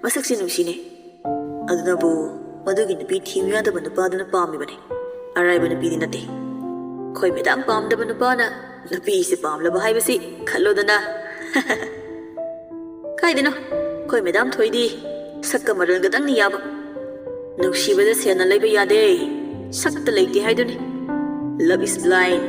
ꯃꯁꯛꯁꯤ ꯅꯨꯡꯁꯤꯅꯦ꯫ ꯑꯗꯨꯅꯕꯨ ꯃꯗꯨꯒꯤ ꯅꯨꯄꯤ ꯊꯤꯌꯨ ꯌꯥꯗꯕ ꯅꯨꯄꯥꯗꯨꯅ ꯄꯥꯝꯃꯤꯕꯅꯤ꯫ ꯑꯔꯥꯏꯕ ꯅꯨꯄꯤꯗꯤ ꯅꯠꯇꯦ꯫ ꯑꯩꯈꯣꯏ ꯃꯦꯗꯥꯝ ꯄꯥꯝꯗꯕ ꯅꯨꯄꯥꯅ ꯅꯨꯄꯤꯁꯦ ꯄꯥꯝꯂꯕ ꯍꯥꯏꯕꯁꯤ ꯈꯜꯂꯣꯗꯅ꯫" "ꯀꯥꯏꯗꯅꯣ, ꯑꯩꯈꯣꯏ ꯃꯦꯗꯥꯝ ꯊꯣꯏꯗꯤ ꯁꯛꯀ ꯃꯔꯜꯒꯗꯪꯅꯤ ꯌꯥꯕ꯫ ꯅꯨꯡꯁꯤꯕꯗ ꯁꯦꯜꯅ ꯂꯩꯕ ꯌꯥꯗꯦ, ꯁꯛꯇ ꯂꯩꯇꯦ ꯍꯥꯏꯗꯨꯅꯤ꯫ Love is blind꯫"